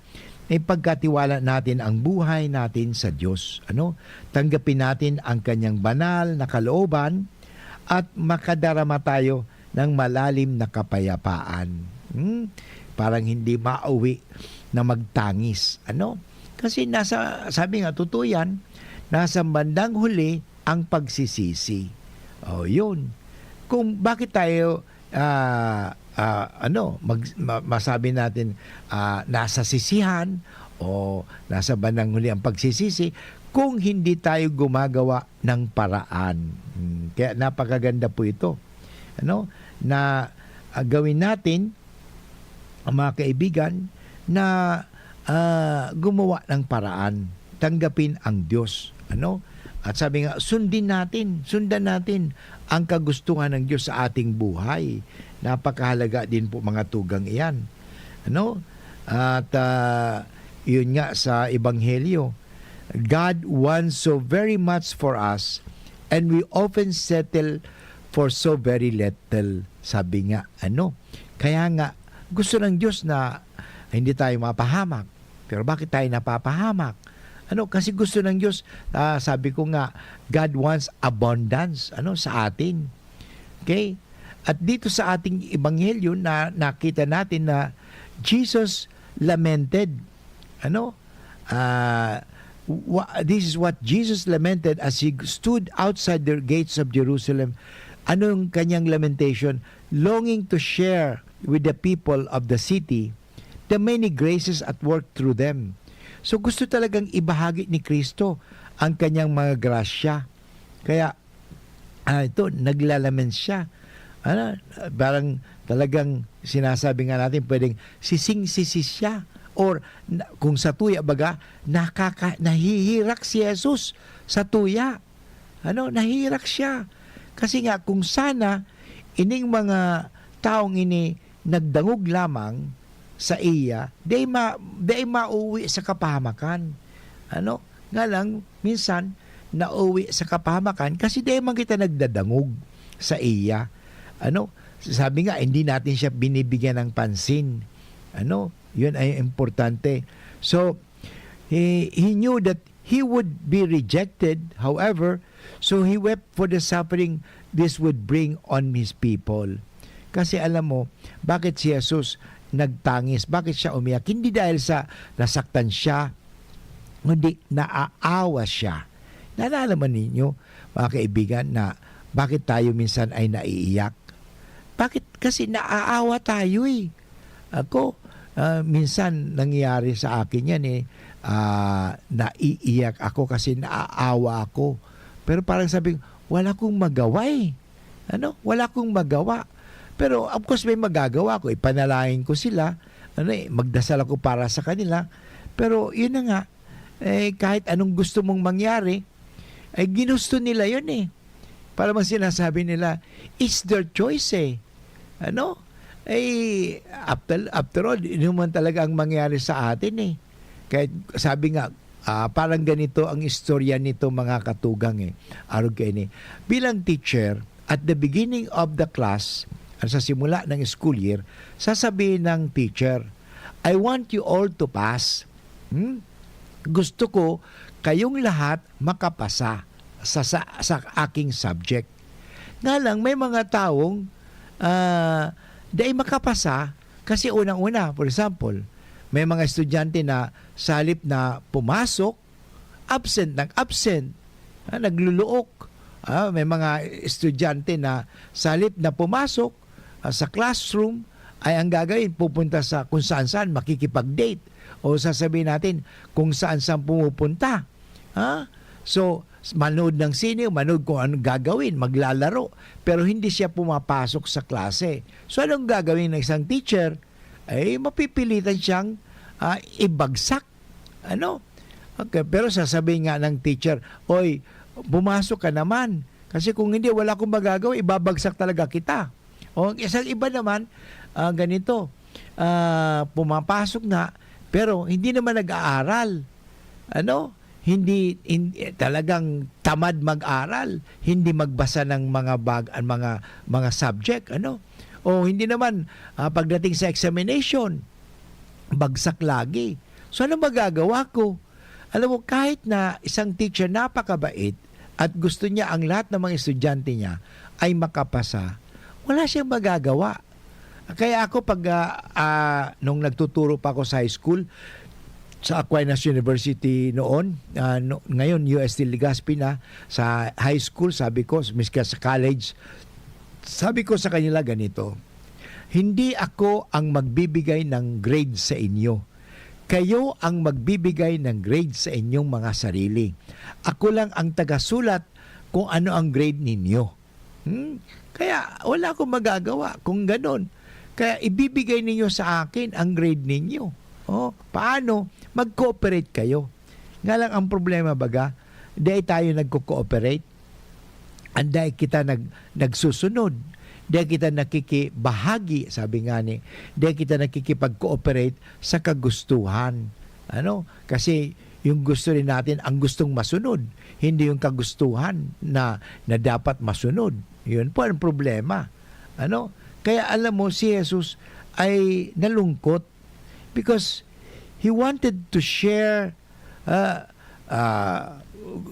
ipagkatiwala natin ang buhay natin sa Diyos. Ano? Tanggapin natin ang kanyang banal na kalooban at makadarama tayo ng malalim na kapayapaan. Hmm? Parang hindi mauwi na magtangis. Ano? Kasi nasa, sabi nga, totoo yan, nasa bandang huli ang pagsisisi. O, yun. Kung bakit tayo, ah, ah, ano, mag-, ma-, masabi natin, ah, nasa sisihan o nasa bandang huli ang pagsisisi, kung hindi tayo gumagawa ng paraan. Hmm, kaya napakaganda po ito, ano, na, ah, gawin natin, ang mga kaibigan, na, ah, gumawa ng paraan, tanggapin ang Diyos, ano? At sabi nga, sundin natin, sundan natin ang kagustuhan ng Diyos sa ating buhay. Napakahalaga din po, mga tugang, iyan, ano? At, ah, yun nga sa Ebanghelyo, "God wants so very much for us, and we often settle for so very little," sabi nga, ano? Kaya nga, gusto ng Diyos na hindi tayo mapahamak. Pero bakit tayo napapahamak? Ano, kasi gusto ng Diyos, ah, sabi ko nga, God wants abundance, ano, sa atin. Okay? At dito sa ating ebanghelyo na nakita natin na Jesus lamented. Ano? Ah, wa-, this is what Jesus lamented as he stood outside the gates of Jerusalem. Ano yung kanyang lamentation? Longing to share with the people of the city the many graces at work through them. So gusto talagang ibahagi ni Kristo ang kanyang mga grasya. Kaya, ah, ito, naglalamen siya. Ano, parang talagang sinasabi nga natin, pwedeng sising-sisi siya. Or na- kung sa tuya, baga, nakaka- nahihirak si Jesus sa tuya. Ano, nahihirak siya. Kasi nga, kung sana ining mga taong ini nagdangog lamang saiya, dai ma-, dai mauwi sa kapahamakan. Ano? Nga lang, minsan, nauwi sa kapahamakan kasi dai man kita nagdadangog saiya. Ano? Sabi nga, hindi natin siya binibigyan ng pansin. Ano? Yun ay importante. So, he, he knew that he would be rejected, however, so he wept for the suffering this would bring on his people. Kasi alam mo, bakit si Jesus nagtangis? Bakit siya umiyak? Hindi dahil sa nasaktan siya, kundi naaawa siya. Naalala man ninyo, mga kaibigan, na bakit tayo minsan ay naiiyak? Bakit? Kasi naaawa tayo eh. Ako, ah, minsan nangyayari sa akin yan eh, ah, naiiyak ako kasi naaawa ako. Pero parang sabi ko, "Wala akong magawa eh." Ano? Wala akong magawa. Pero of course may magagawa ko, ipanalangin ko sila, ano eh, magdasal ako para sa kanila. Pero yun na nga, eh, kahit anong gusto mong mangyari, ay ginusto nila yun eh. Para bang sinasabi nila, it's their choice eh. Ano? Eh, after, after all, yun naman talaga ang mangyari sa atin eh. Kahit sabi nga, ah, parang ganito ang istorya nito, mga katugang eh. Arog kaini. Bilang teacher, at the beginning of the class, sa simula ng school year, sasabihin ng teacher, "I want you all to pass." Hmm? Gusto ko kayong lahat makapasa sa, sa, sa aking subject. Nga lang, may mga taong, ah, dai makapasa kasi unang-una, for example, may mga estudyante na sa halip na pumasok, absent ng absent, ah, nagluluok. Ah, may mga estudyante na sa halip na pumasok, ah, sa classroom, ay ang gagawin, pupunta sa kung saan-saan, makikipag-date. O sasabihin natin, kung saan-saan pumupunta. Ha? So, manood ng sine, manood kung anong gagawin, maglalaro. Pero hindi siya pumapasok sa klase. So, anong gagawin ng isang teacher? Ay, mapipilitan siyang, ah, ibagsak. Ano? Okay, pero sasabihin nga ng teacher, "Oy, pumasok ka naman. Kasi kung hindi, wala akong magagawa, ibabagsak talaga kita." O ang isang iba naman, ah, ganito, ah, pumapasok na, pero hindi naman nag-aaral. Ano? Hindi, hin-, eh, talagang tamad mag-aral, hindi magbasa ng mga bag-, ang mga, mga subject, ano? O hindi naman, ah, pagdating sa examination, bagsak lagi. So, ano magagawa ko? Alam mo, kahit na isang teacher napakabait at gusto niya ang lahat ng mga estudyante niya ay makapasa, wala siyang magagawa. Kaya ako pag, ah, ah, nung nagtuturo pa ako sa high school, sa Aquinas University noon, ah, no-, ngayon U S T Legazpi na, sa high school, sabi ko, miski sa college, sabi ko sa kanila ganito, "Hindi ako ang magbibigay ng grade sa inyo. Kayo ang magbibigay ng grade sa inyong mga sarili. Ako lang ang tagasulat kung ano ang grade ninyo." Hmm? Kaya wala akong magagawa kung ganon. Kaya ibibigay ninyo sa akin ang grade ninyo. Oh, paano? Mag-cooperate kayo. Nga lang ang problema baga, dai tayo nagko-cooperate. Anday kita nag-, nagsusunod. Dai kita nakikibahagi, sabi nga ni, dai kita nakikipag-cooperate sa kagustuhan. Ano? Kasi yung gusto rin natin, ang gustong masunod, hindi yung kagustuhan na, na dapat masunod. Yun po ang problema. Ano? Kaya alam mo, si Jesus ay nalungkot because he wanted to share, uh, uh,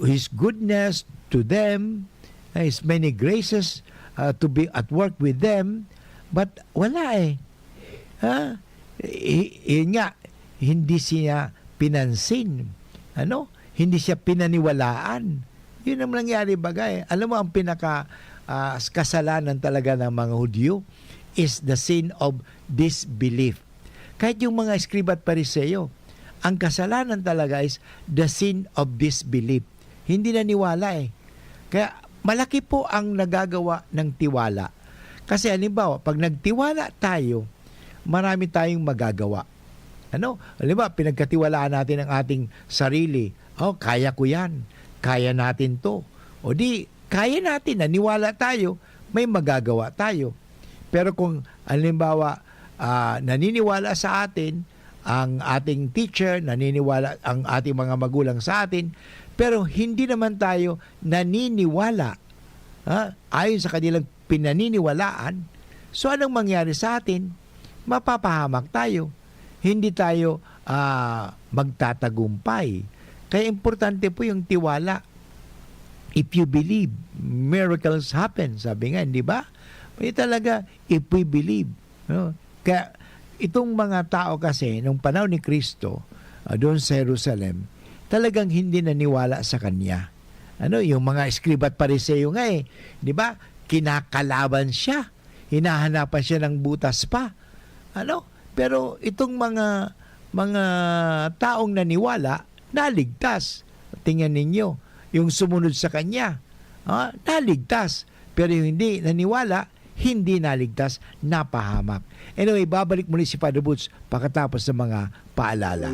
his goodness to them, uh, his many graces, uh, to be at work with them, but wala eh. Ha? I-, yun nga, hindi siya pinansin. Ano? Hindi siya pinaniwalaan. Yun ang nangyari bagay. Alam mo, ang pinaka, ah, kasalanan talaga ng mga Hudyo, is the sin of disbelief. Kahit yung mga eskriba at Pariseo, ang kasalanan talaga is the sin of disbelief. Hindi naniwala eh. Kaya malaki po ang nagagawa ng tiwala. Kasi halimbawa, pag nagtiwala tayo, marami tayong magagawa. Ano? Halimbawa, pinagkatiwalaan natin ang ating sarili. "Oh, kaya ko yan. Kaya natin to." O di, kaya natin, naniwala tayo, may magagawa tayo. Pero kung, halimbawa, ah, naniniwala sa atin, ang ating teacher, naniniwala ang ating mga magulang sa atin, pero hindi naman tayo naniniwala, ha, ayon sa kanilang pinaniniwalaan, so anong mangyari sa atin? Mapapahamak tayo. Hindi tayo, ah, magtatagumpay. Kaya importante po yung tiwala. "If you believe, miracles happen," sabi nga, di ba? May talaga, "If we believe." No? Kaya itong mga tao kasi, nung panahon ni Kristo, ah, doon sa Jerusalem, talagang hindi naniwala sa kanya. Ano, yung mga eskriba at Pariseo nga eh, di ba? Kinakalaban siya. Hinahanapan siya ng butas pa. Ano? Pero itong mga, mga taong naniwala, naligtas. Tingnan ninyo, yung sumunod sa kanya, ah, naligtas. Pero yung hindi naniwala, hindi naligtas, napahamak. Anyway, babalik muli si Father Boots pakatapos ng mga paalala.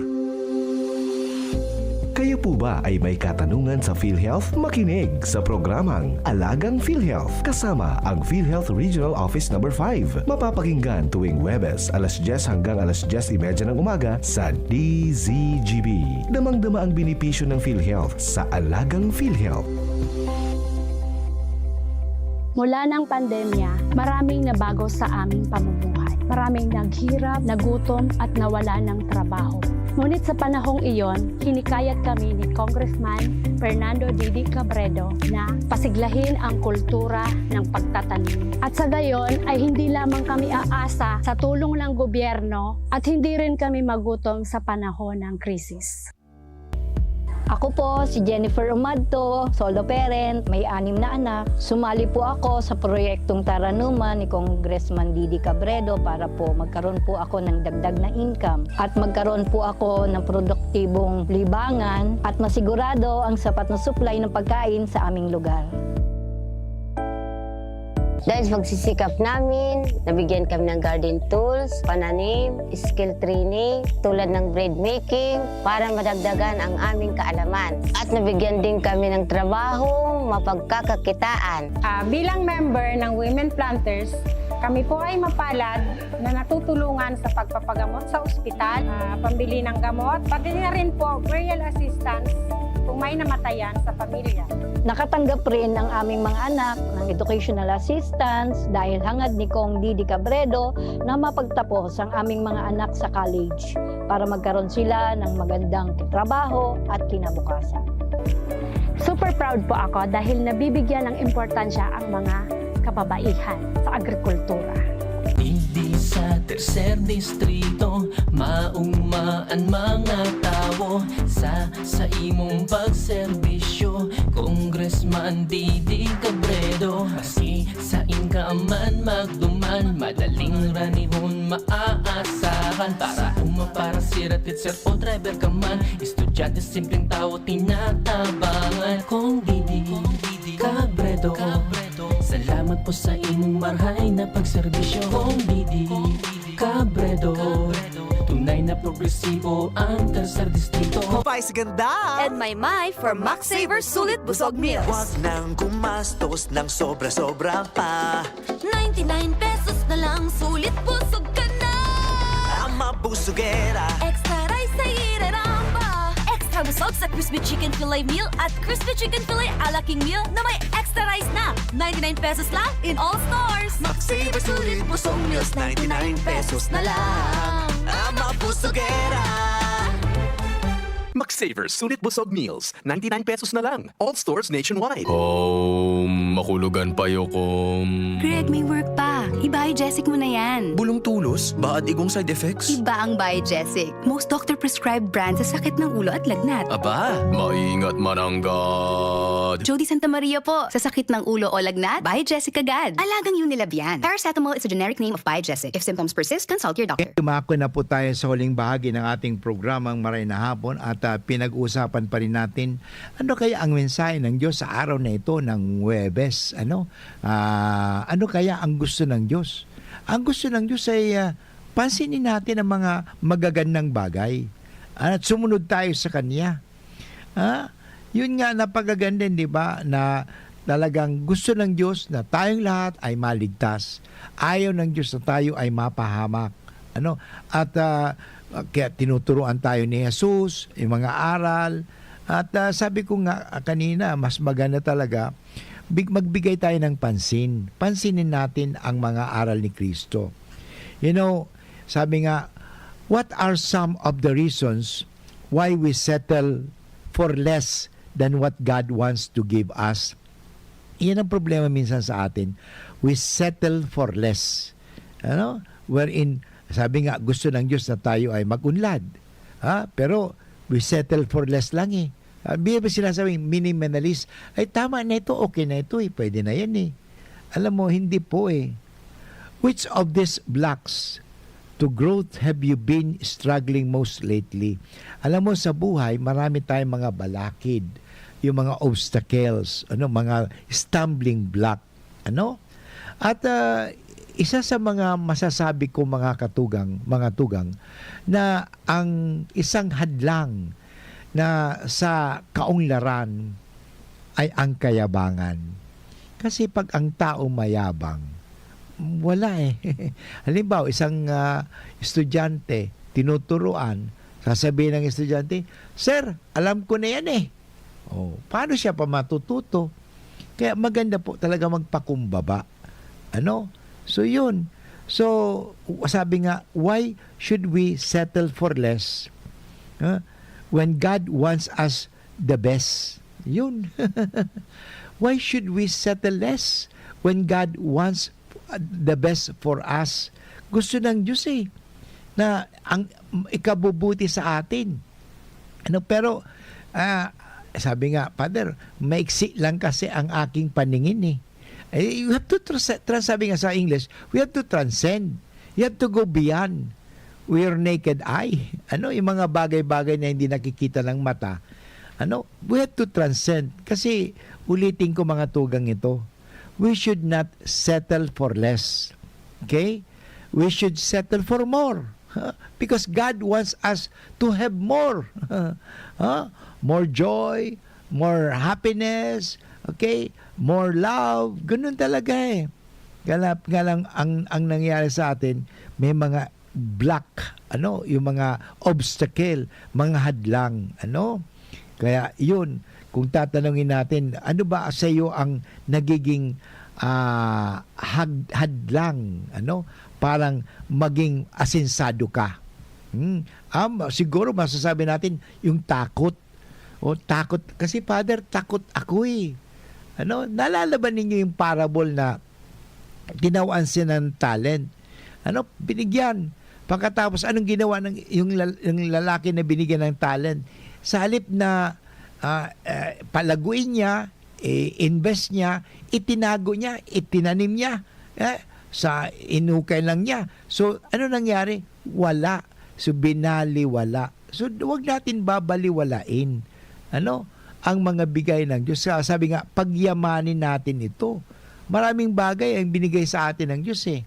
Kayo po ba ay may katanungan sa PhilHealth? Makinig sa programang Alagang PhilHealth kasama ang PhilHealth Regional Office Number five. Mapapakinggan tuwing Huwebes, alas dyes hanggang alas dyes y media ng umaga sa D Z G B. Damang-dama ang benepisyo ng PhilHealth sa Alagang PhilHealth. Mula ng pandemya, maraming nabago sa aming pamumuhay. Maraming naghirap, nagutom, at nawalan ng trabaho. Ngunit sa panahong iyon, hinikayat kami ni Congressman Fernando Didi Cabredo na pasiglahin ang kultura ng pagtatanim. At sa gayon ay hindi lamang kami aasa sa tulong ng gobyerno at hindi rin kami magutom sa panahon ng krisis. Ako po si Jennifer Umadto, solo parent, may anim na anak. Sumali po ako sa proyektong Taranuman ni Congressman Didi Cabredo para po magkaroon po ako ng dagdag na income at magkaroon po ako ng produktibong libangan at masigurado ang sapat na supply ng pagkain sa aming lugar. Dahil sa pagsisikap namin, nabigyan kami ng garden tools, pananim, skill training, tulad ng bread making, para madagdagan ang aming kaalaman. At nabigyan din kami ng trabahong mapagkakakitaan. Ah, bilang member ng Women Planters, kami po ay mapalad na natutulungan sa pagpapagamot sa ospital, ah, pambili ng gamot, pati na rin po burial assistance kung may namatayan sa pamilya. Nakatanggap rin ang aming mga anak ng educational assistance dahil hangad ni Cong Didi Cabredo na mapagtapos ang aming mga anak sa college para magkaroon sila ng magandang trabaho at kinabukasan. Super proud po ako dahil nabibigyan ng importansya ang mga kababaihan sa agrikultura. Digdi sa tercer distrito, maugma an mga tawo sa, sa imong pagserbisyo. Congressman Didi Cabredo, maski sain ka man magduman, madaling ranihon maaasahan. Para uma, para sira, teacher o driver ka man, estudyante, simpleng tawo, tinatabangan. Cong Didi Cabredo, salamat po sa imong marhay na pagserbisyo. Cong Didi Cabredo, tunay na progresibo ang tercer distrito. Vice Ganda! And Maymay for Max Saver Sulit Busog Meals. Wag nang gumastos ng sobra-sobra pa. Ninety-nine pesos na lang, sulit busog ka na! Ang mabusugera. Extra rice sa ireramba. Extra busog sa crispy chicken fillet meal at crispy chicken fillet a la King meal na may extra rice na. Ninety-nine pesos lang in all stores. Max Saver Sulit Busog Meals, ninety-nine pesos na lang. Ang mabusugera. Max Saver Sulit Busog Meals, ninety-nine pesos na lang. All stores nationwide. Kom, makulugan pa yo, kom. Greg, may work pa. I-Biogesic mo na yan. Bulong tulos, baad igong side effects? Iba ang Biogesic. Most doctor-prescribed brand sa sakit ng ulo at lagnat. Aba, maingat mananggad. Jody Santa Maria po. Sa sakit ng ulo o lagnat, Biogesic agad. Alagang Unilab yan. Paracetamol is a generic name of Biogesic. If symptoms persist, consult your doctor. Dumako na po tayo sa huling bahagi ng ating programang Maray na Hapon at, ah, pinag-uusapan pa rin natin ano kaya ang mensahe ng Diyos sa araw na ito ng Huwebes. Ano? Ah, ano kaya ang gusto ng Diyos? Ang gusto ng Diyos ay, ah, pansinin natin ang mga magagandang bagay at sumunod tayo sa Kanya. Ah, yun nga, napakaganda, di ba, na talagang gusto ng Diyos na tayong lahat ay maligtas. Ayaw ng Diyos na tayo ay mapahamak. Ano? At, ah, kaya tinuturuan tayo ni Jesus, yung mga aral. At, ah, sabi ko nga, ah, kanina, mas maganda talaga, big-, magbigay tayo ng pansin. Pansinin natin ang mga aral ni Kristo. You know, sabi nga, what are some of the reasons why we settle for less than what God wants to give us? Iyan ang problema minsan sa atin. We settle for less. Ano? Wherein, sabi nga, gusto ng Diyos na tayo ay mag-unlad. Ha? Pero, we settle for less lang eh. Ah, biro ba sinasabing minimalist? Ay, tama na ito, okay na ito eh, pwede na yan eh. Alam mo, hindi po eh. Which of these blocks to growth have you been struggling most lately? Alam mo, sa buhay, marami tayong mga balakid, yung mga obstacles, ano, mga stumbling block, ano? At, ah, isa sa mga masasabi ko, mga katugang, mga tugang, na ang isang hadlang na sa kaunglaran ay ang kayabangan. Kasi pag ang tao mayabang, wala eh. Halimbawa, isang, ah, estudyante, tinuturuan, sasabihin ng estudyante, "Sir, alam ko na yan eh." Oh, paano siya pa matututo? Kaya maganda po talaga magpakumbaba. Ano? So, yun. So, sabi nga, why should we settle for less? Huh? When God wants us the best. Yun. Why should we settle less when God wants the best for us? Gusto ng Diyos eh, na ang ikabubuti sa atin. Ano, pero, ah, sabi nga, "Father, maiksi lang kasi ang aking paningin eh." Eh, you have to trans-, trans-, sabi nga sa English, we have to transcend. You have to go beyond your naked eye. Ano, yung mga bagay-bagay na hindi nakikita ng mata. Ano, we have to transcend. Kasi, ulitin ko, mga tugang, ito, we should not settle for less. Okay? We should settle for more. Huh? Because God wants us to have more. Huh? More joy, more happiness, okay? More love. Ganun talaga eh. Kaya nga lang, ang, ang nangyari sa atin, may mga block, ano, yung mga obstacle, mga hadlang, ano? Kaya yun, kung tatanungin natin, ano ba sa iyo ang nagiging, ah, had-, hadlang, ano, parang maging asensado ka? Hmm, um, siguro masasabi natin yung takot. O, takot. Kasi, "Father, takot ako eh." Ano, naalala ba ninyo yung parable na tinawaan siya ng talent? Ano, binigyan. Pagkatapos, anong ginawa ng, yung lal-, yung lalaki na binigyan ng talent? Sa halip na, ah, eh, palaguin niya, i-invest niya, itinago niya, itinanim niya, eh, sa inukay lang niya. So, ano nangyari? Wala. So, binaliwala. So, wag natin babaliwalain, ano, ang mga bigay ng Diyos. Sa-, sabi nga, "Pagyamanin natin ito." Maraming bagay ang binigay sa atin ng Diyos eh.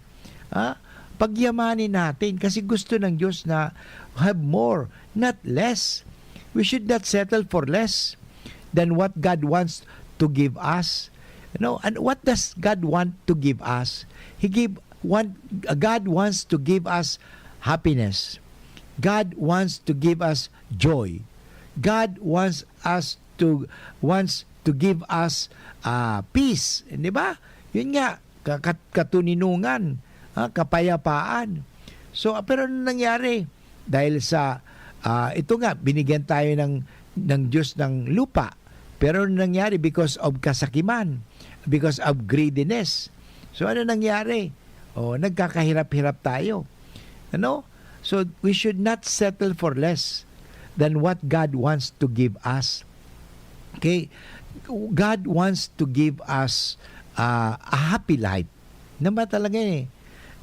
Ha? Pagyamanin natin kasi gusto ng Diyos na have more, not less. We should not settle for less than what God wants to give us. You know, and what does God want to give us? He give want God wants to give us happiness. God wants to give us joy. God wants us to wants to give us, ah, peace, 'di ba? 'Yun nga, ka-, kat-, katuninungan, ah, kapayapaan. So, ah, pero ano nangyari? Dahil sa, ah, ito nga, binigyan tayo ng, ng Diyos ng lupa. Pero ano nangyari? Because of kasakiman, because of greediness. So, ano nangyari? O, nagkakahirap-hirap tayo. Ano? So, we should not settle for less than what God wants to give us. Okay? God wants to give us, ah, a happy life. Naman talaga eh.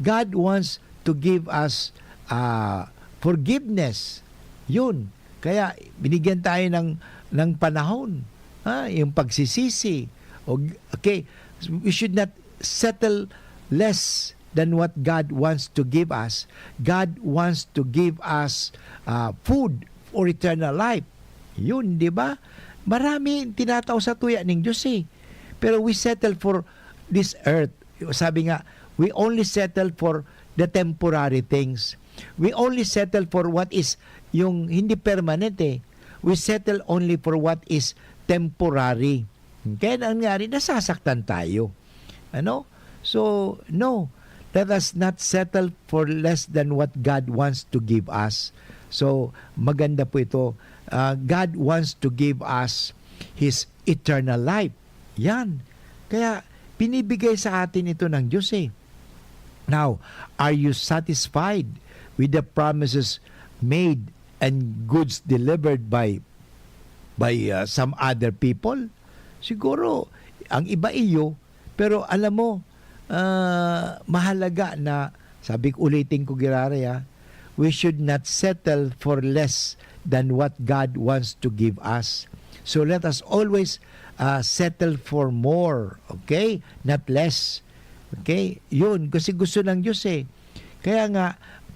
God wants to give us, ah, forgiveness. Yun. Kaya binigyan tayo ng, ng panahon. Ha? Yung pagsisisi. O, okay, we should not settle less than what God wants to give us. God wants to give us, ah, food for eternal life. Yun, di ba? Marami tinatao sa tuya ning Diyos eh. Pero we settle for this earth. Sabi nga, we only settle for the temporary things. We only settle for what is yung hindi permanent eh. We settle only for what is temporary. Kaya nangyari, nasasaktan tayo. Ano? So, no. Let us not settle for less than what God wants to give us. So, maganda po ito. Ah, God wants to give us His eternal life. Yan. Kaya, binibigay sa atin ito ng Diyos eh. Now, are you satisfied with the promises made and goods delivered by, by, uh, some other people? Siguro, ang iba iyo, pero alam mo, ah, mahalaga na, sabi ko, ulitin ko giraray, ah, we should not settle for less than what God wants to give us. So let us always, ah, settle for more, okay? Not less. Okay? Yun, kasi gusto ng Diyos eh. Kaya nga,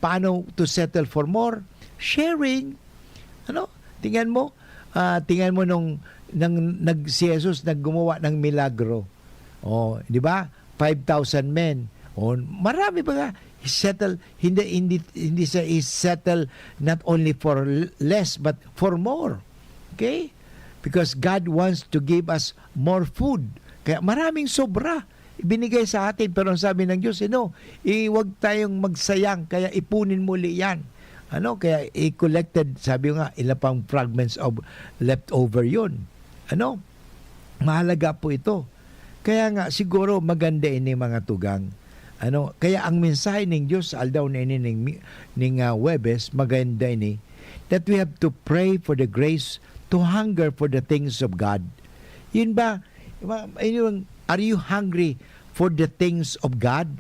paano to settle for more? Sharing. Ano? Tingnan mo, ah, tingnan mo nung nang nag-, si Jesus naggumawa ng milagro. Oh, di ba? Five thousand men. Oh, marami pa nga. Settle, hindi, hindi, hindi siya i-settle not only for l-, less but for more. Okay? Because God wants to give us more food. Kaya maraming sobra ibinigay sa atin. Pero ang sabi ng Diyos, "Eh, no, eh, huwag tayong magsayang, kaya ipunin mo uli yan." Ano? Kaya i-collected, sabi nga, ilan pang fragments of leftover yun. Ano? Mahalaga po ito. Kaya nga, siguro maganda ini, mga tugang. Ano? Kaya ang mensahe ning Diyos sa aldaw na ini ning mi-, ning, ah, Huwebes, maganda ini, that we have to pray for the grace to hunger for the things of God. Yun ba? Ma-, yun, are you hungry for the things of God?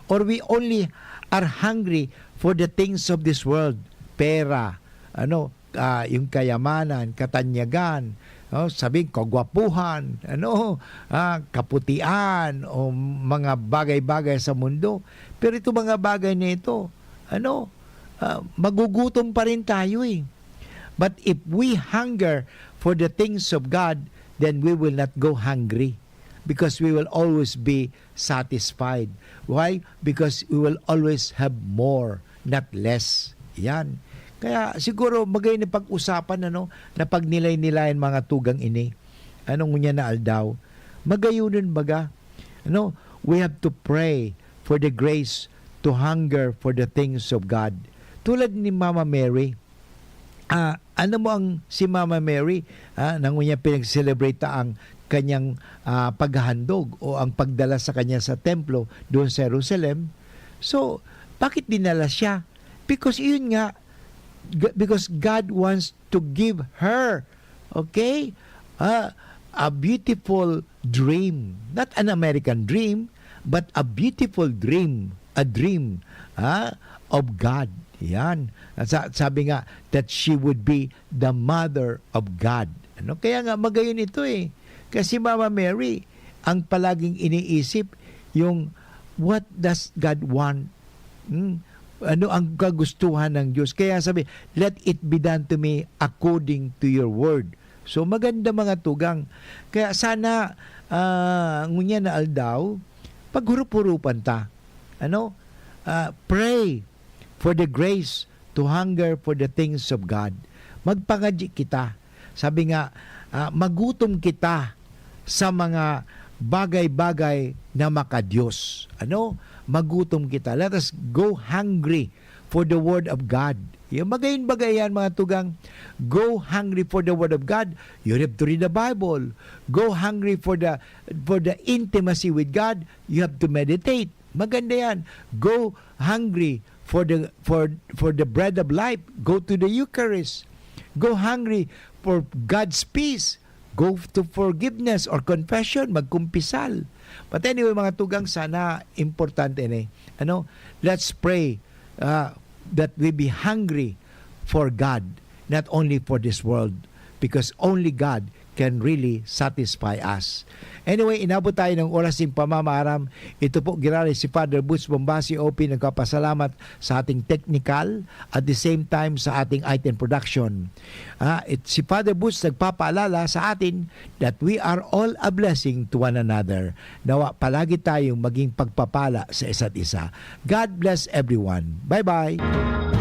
Or we only are hungry for the things of this world? Pera, ano, ah, yung kayamanan, katanyagan, no? Sabing kagwapuhan, ano, ah, kaputian, o mga bagay-bagay sa mundo. Pero ito mga bagay na ito, ano, ah, magugutom pa rin tayo eh. But if we hunger for the things of God, then we will not go hungry, because we will always be satisfied. Why? Because we will always have more, not less. Yan. Kaya siguro magay na pag-usapan, ano, na pagnilay-nilayan mga tugang ini. Anong ngunyan na aldaw? Magayunon baga. Ano, we have to pray for the grace to hunger for the things of God. Tulad ni Mama Mary, ah, ano mo ang si Mama Mary, ah, na ngunyan pinag-celebrate ta ang kanyang, ah, paghahandog o ang pagdala sa kanya sa templo doon sa Jerusalem. So, bakit dinala siya? Because iyon nga, g-, because God wants to give her, okay, ah, a beautiful dream. Not an American dream, but a beautiful dream. A dream, ah, of God. Yan. At sa-, sabi nga, that she would be the mother of God. Ano? Kaya nga, magayon ito eh. Kasi Mama Mary, ang palaging iniisip, yung, "What does God want?" Hmm? Ano ang kagustuhan ng Diyos? Kaya sabi, "Let it be done to me according to your word." So, maganda mga tugang. Kaya sana, ah, ngunyan na aldaw, paghurup-hurupan ta. Ano? Ah, pray for the grace to hunger for the things of God. Magpangadyi kita. Sabi nga, ah, magutom kita sa mga bagay-bagay na makadiyos. Ano? Magutom kita. Let us go hungry for the word of God. Yung magayon-bagayan, mga tugang, go hungry for the word of God. You have to read the Bible. Go hungry for the, for the intimacy with God. You have to meditate. Maganda yan. Go hungry for the for for the bread of life. Go to the Eucharist. Go hungry for God's peace. Go to forgiveness or confession, magkumpisal. But anyway, mga tugang, sana importante ni. Ano? Let's pray uh, that we be hungry for God, not only for this world, because only God can really satisfy us. Anyway, inabot tayo ng oras ng pamamaaram. Ito po, giraray si Father Boots Bombasi, O P, nagpapasalamat sa ating technical, at the same time sa ating item production. Ah, it, si Father Boots nagpapaalala sa atin that we are all a blessing to one another. Nawa palagi tayong maging pagpapala sa isa't isa. God bless everyone. Bye-bye!